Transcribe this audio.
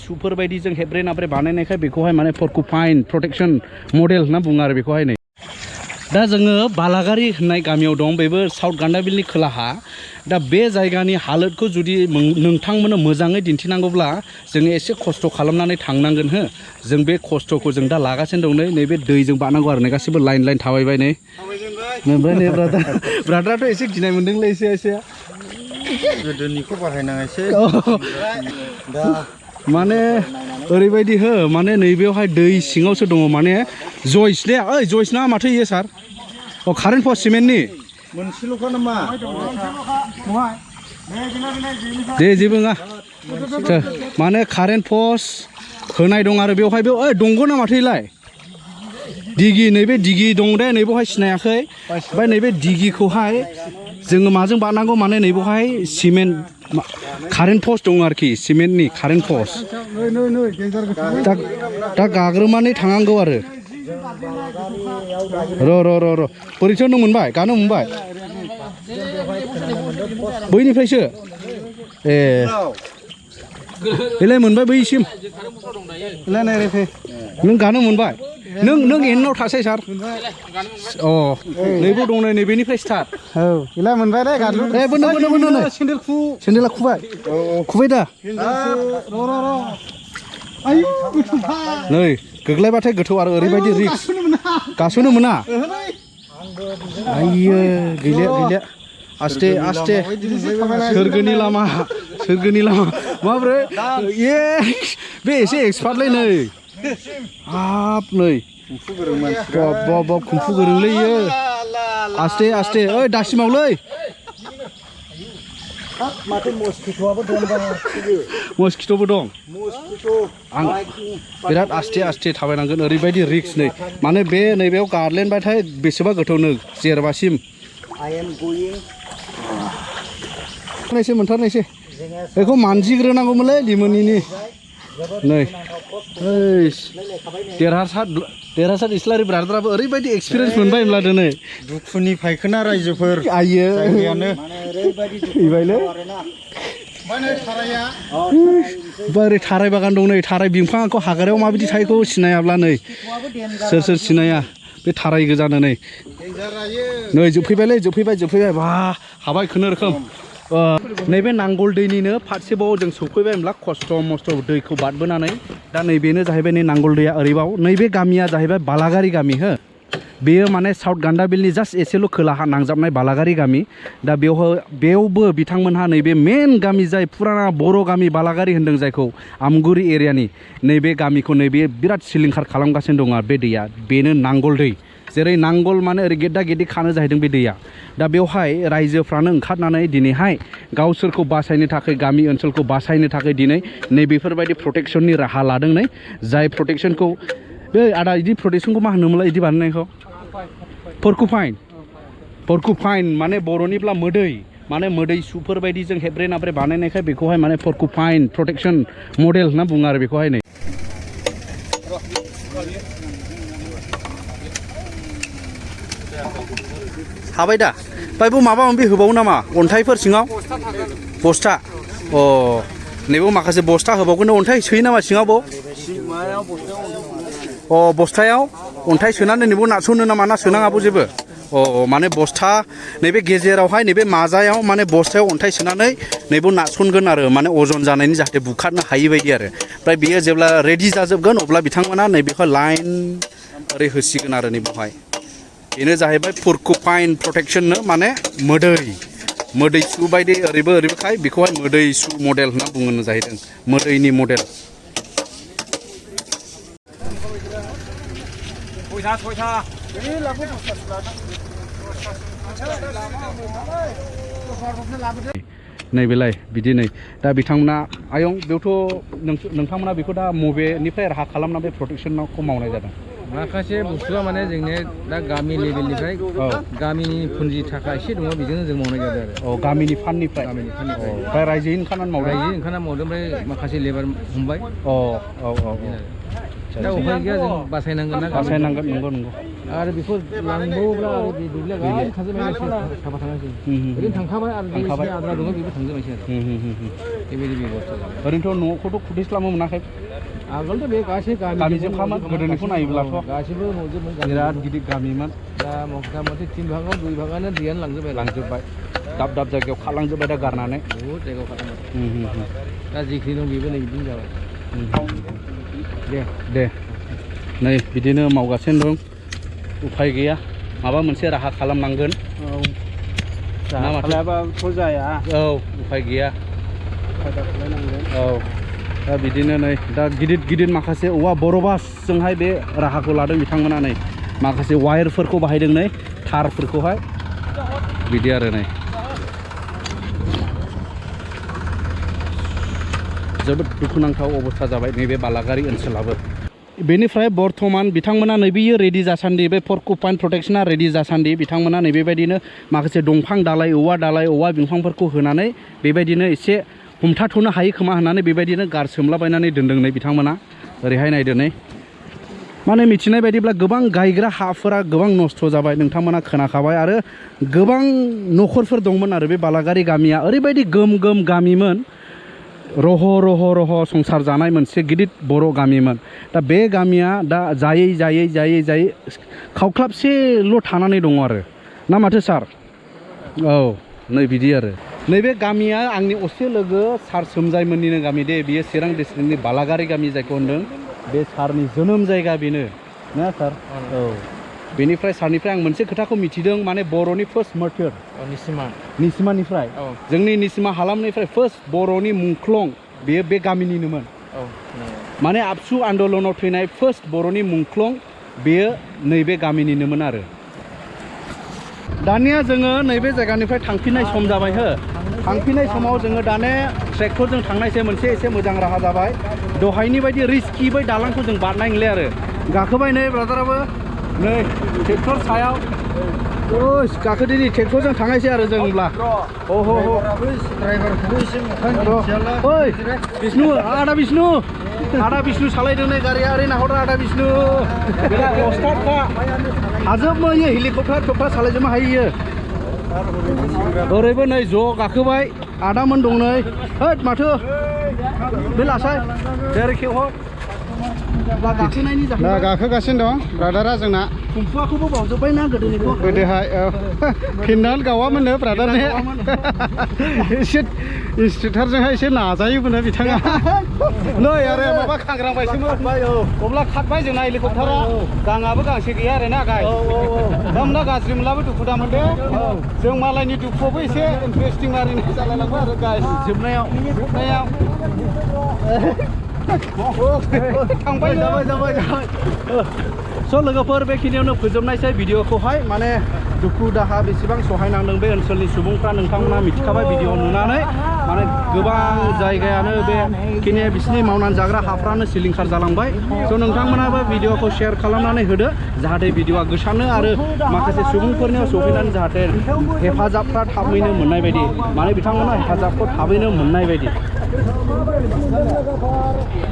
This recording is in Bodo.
सुफोर बायदि जों हेब्रे नाब्रे बानायनायखाय बेखौहाय माने पर्कुपाइन प्रटेक्शन मडेल होनना बुङो आरो बेखौहाय नै दा जोङो बालागारि होननाय गामियाव दं बेबो साउथ गान्दाबिलनि खोलाहा दा बे जायगानि हालोदखौ जुदि नोंथांमोननो मोजाङै दिन्थिनांगौब्ला जोङो एसे खस्थ' खालामनानै थांनांगोन हो जों बे खस्थ'खौ जों दा लागासिनो दं नै नैबे दैजों बारनांगौ आरो नै गासिबो लाइन लाइन थाबायबाय नै ओमफ्राय नै ब्रादाराथ' एसे गिनाय मोनदोंलै एसे गोदोनिखौ बाहायनाङासै दा माने ओरैबायदि हो माने नैबेयावहाय दै सिङावसो दङ माने जयस दे ओइ जयस ना माथो इयो सार अ कारेन्ट पस्ट सिमेन्टनि मोनसेल'खा नामा दे जेबो नङा माने कारेन्ट पस्ट होनाय दं आरो बेवहायबो ओइ दंग' ना माथो इलाय दिगि नैबे दिगि दं दे नैबेवहाय सिनायाखै ओमफ्राय नैबे दिगिखौहाय जोङो माजों बारनांगौ माने नैबेवहाय सिमेन्ट कारेन्ट पस्ट दं आरोखि सिमेन्टनि कारेन्ट पस्ट दा गाग्रोमनानै थांनांगौ आरो र' बोरैथो नों मोनबाय गानो मोनबाय बैनिफ्रायसो ए बेलाय मोनबाय बैसिम नों गानो मोनबाय नों एन्डआव थासै सार अ नैबो दं नै नैबेनिफ्राय स्टार्ट औ इला मोनबाय दे गादलु ए बोनो सेन्देला खुबाय दा नै गोग्लैबाथाय गोथौ आरो ओरैबायदि रिक्स गासोनो मोना आइयो गैलिया आस्ते सोरगोनि लामा माब्रै ए बे एसे एक्सपार्टलै नै हाब नै बाब खुम्फु गोरोंलै इयो आस्ते ओइ दासिमावलै माथो मस्किट'आबो दं मस्किट'बो दं आं बिराद आस्ते थाबायनांगोन ओरैबायदि रिक्स नै माने बे नैबेयाव गार्लेनबाथाय बेसेबा गोथौ नो जेरबासिम मोनथारनायसै बेखौ मानजिग्रोनांगौमोनलै लिमोननिनि नै देरहासार इस्लारि ब्रादाराबो ओरैबायदि एक्सपिरियेन्स मोनबाय होनब्ला दिनै दुखुनि फायखोना रायजोफोर आइयो जायगायानो ओरै थाराय बागान दं नै थाराय बिफांखौ हाग्रायाव माबायदि थायोखौ सिनायाब्ला नै सोर सिनाया बे थाराय गोजानो नै जोबफैबाय बा हाबाय खुनु रोखोम नैबे नांगोल दैनिनो फारसेबाव जों सौफैबाय होनब्ला खस्थ' मस्थ' दैखौ बारबोनानै दा नैबेनो जाहैबाय नै नांगोल दैया ओरैबाव नैबे गामिया जाहैबाय बालागारि गामि हो बेयो माने साउथ गान्दाबिलनि जास्ट एसेल' खोलाहा नांजाबनाय बालागारि गामि दा बेयावबो बिथांमोनहा नैबे मेन गामि जाय फुराना बर' गामि बालागारि होन्दों जायखौ आमगुरि एरियानि नैबे गामिखौ नैबे बिराद सिलिंखार खालामगासिनो दं आरो बे दैया बेनो नांगोल दै जेरै नांगोल माने ओरै गेद्दा गेद्दि खानो जाहैदों बे दैया दा बेवहाय रायजोफ्रानो ओंखारनानै दिनैहाय गावसोरखौ बासायनो थाखाय गामि ओनसोलखौ बासायनो थाखाय दिनै नैबेफोरबायदि प्रटेक्शननि राहा लादों नै जाय प्रटेक्शनखौ बे आदा इदि प्रटेक्शनखौ मा होनोमोनलाय इदि बानायनायखौ पर्कुपाइन माने बर'निब्ला मोदै माने मोदै सुफोर बायदि जों हेब्रे नाब्रे बानायनायखाय बेखौहाय माने पर्कुपाइन प्रटेक्शन मडेल होनना बुङो आरो बेखौहाय नै हाबाय दा बायबो माबा माबि होबावो नामा अन्थाइफोर सिङाव बस्था अ नैबो माखासे बस्था होबावगोन अन्थाइ सोयो नामा सिङाव बाव अ बस्थायाव अन्थाइ सोनानै नैबो नारसनो नामा ना सोनाङाबो जेबो अ माने बस्था नैबे गेजेरावहाय नैबे माजायाव माने बस्थायाव अन्थाइ सोनानै नैबो नारसनगोन आरो माने अजन जानायनि जाहाथे बुखारनो हायि बायदि आरो ओमफ्राय बेयो जेब्ला रेडि जाजोबगोन अब्ला बिथांमोना नैबेखौ लाइन ओरै होसिगोन आरो नैबेवहाय बेनो जाहैबाय पर्कुपाइन प्रटेक्शननो माने मोदैसु बायदि ओरैबो ओरैबोखाय बेखौहाय मोदैसु मडेल होनना बुङो जाहैदों मोदैनि मडेल नैबेलाय बिदि नै दा बिथांमोना आयं बेयावथ' नोंथांमोना बेखौ दा मबेनिफ्राय राहा खालामना बे प्रटेक्शनखौ मावनाय जादों माखासे बुस्थुआ माने जोंनि दा गामि लेभेलनिफ्राय गामिनि पुन्जि थाखा एसे दङ बेजोंनो जों मावनाय जादों आरो गामिनि फान्डनिफ्राय ओमफ्राय रायजोयै ओंखारनानै मावदों ओमफ्राय माखासे लेबार हमबाय दा उफाय गैया जों बासायनांगोन ना बासायनांगोन नंगौ नंगौ आरो बेखौ लांबावोब्ला आरो बे दुब्लिया गासै थांजोबनायसै साफा थांनायसै ओरैनो थांखाबाय आरो बे एसे आद्रा दङ बेबो थांजोबनायसै आरो बेबायदि बेबस्था जाबाय ओरैनोथ' न'खौथ' खुदैस्लाबनो मोनाखै आगोलथ' बे गासै गामिजोबखामोन गोदोनिखौ नायोब्लाथ' गासिबो न'जोबमोन बिराद गिदिर गामिमोन दा मथा मथि 3 भागाव 2 भागानो दैयानो लांजोब्बाय दाब दाब जायगायाव खालांजोब्बाय दा गारनानै बहुद जायगायाव खालामबाय दा जिखिनि दं बेबो नै बिदिनो जाबाय दे नै बिदिनो मावगासिनो दं उफाय गैया माबा मोनसे राहा खालामनांगोन खालामाबाथ' जाया औ उफाय गैया औ दा बिदिनो नै दा गिदिर माखासे औवा बरबासजोंहाय बे राहाखौ लादों बिथांमोना नै माखासे वायरफोरखौ बाहायदों नै थारफोरखौहाय बिदि आरो नै जोबोद दुखुनांथाव अबस्था जाबाय नैबे बालागारि ओनसोलाबो बेनिफ्राय बर्थमान बिथांमोना नैबेयो रेडि जासान्दि बे फर्कुपाइन प्रटेक्शना रेडि जासान्दि बिथांमोना नैबेबायदिनो माखासे दंफां दालाय औवा बिफांफोरखौ होनानै बेबायदिनो एसे हमथाथ'नो हायो खोमा होननानै बेबायदिनो गारसोमलाबायनानै दोनदों नै बिथांमोना ओरैहाय नायदो नै माने मिथिनाय बायदिब्ला गोबां गायग्रा हाफोरा गोबां नस्थ' जाबाय नोंथांमोना खोनाखाबाय आरो गोबां न'खरफोर दंमोन आरो बे बालागारि गामिया ओरैबायदि गोम गामिमोन रह' संसार जानाय मोनसे गिदिर बर' गामिमोन दा बे गामिया दा जायै खावख्लाबसेल' थानानै दङ आरो ना माथो सार औ नै बिदि आरो नैबे गामिया आंनि असे लोगो सार सोमजायमोननिनो गामि दे बियो चिरां डिस्ट्रिक्टनि बालागारि गामि जायखौ होनदों बे सारनि जोनोम जायगा बेनो ना सार औ बेनिफ्राय सारनिफ्राय आं मोनसे खोथाखौ मिथिदों माने बर'नि फार्स्ट मार्टिर निसिमानिफ्राय जोंनि निसिमा हालामनिफ्राय फार्स्ट बर'नि मुंख्लं बेयो बे गामिनिनोमोन माने आबसु आन्दलनाव थैनाय फार्स्ट बर'नि मुंख्लं बेयो नैबे गामिनिनोमोन आरो दानिया जोङो नैबे जायगानिफ्राय थांफिननाय सम जाबाय हो थांफिननाय समाव जोङो दाने ट्रेक्टरजों थांनायसै मोनसे एसे मोजां राहा जाबाय दहायनि बायदि रिस्कि बै दालांखौ जों बारनाय नंले आरो गाखोबाय नै ब्रादाराबो नै ट्रेक्टर सायाव गाखोदिनि ट्रेक्टरजों थांनायसै आरो जों होनब्ला ओइ बिष्णु आदा बिष्णु सालायदों नै गारिया ओरै नाहरदों आदा बिष्णु बेला अस्टादखा हाजोबो इयो हेलिकप्टार सालायजोबनो हायो ओरैबो नै ज' गाखोबाय आदामोन दं नै होद माथो बे लासाय जेरै खेवहर गाखोनायनि दा गाखोगासिनो दं ब्रादारा जोंना खुम्फुआखौबो बावजोब्बाय ना गोदोनिखौ गोदोहाय फिननानै गावामोननो ब्रादारनि एसे इन्सट्राक्टारजोंहाय एसे नाजायोमोन बिथाङा नै आरो माबा खांग्रांबायसोमोन अब्ला खारबाय जोंना हेलिकप्टारा गाङाबो गांसे गैया आरो ना गाय दामना गाज्रि मोनलाबो दुखु दा मोनदो जों मालायनि दुखुआवबो एसे इन्टारेस्टिं मारिनाय जालायलांबाय आरो गाय जोबनायाव थांबाय जाबाय स' लोगोफोर बेखिनियावनो फोजोबनायसै भिडिअखौहाय माने दुखु दाहा बेसेबां सहायनांदों बे ओनसोलनि सुबुंफ्रा नोंथांमोना मिथिखाबाय भिडिअ नुनानै माने गोबां जायगायानो बेखिनि बिसिनि मावनानै जाग्रा हाफ्रानो सिलिंखार जालांबाय स' नोंथांमोनाबो भिडिअखौ शेयार खालामनानै होदो जाहाथे भिडिअआ गोसारनो आरो माखासे सुबुंफोरनियाव सफैनानै जाहाथे हेफाजाबफ्रा थाबैनो मोननाय बायदि माने बिथांमोना हेफाजाबखौ थाबैनो मोननाय बायदि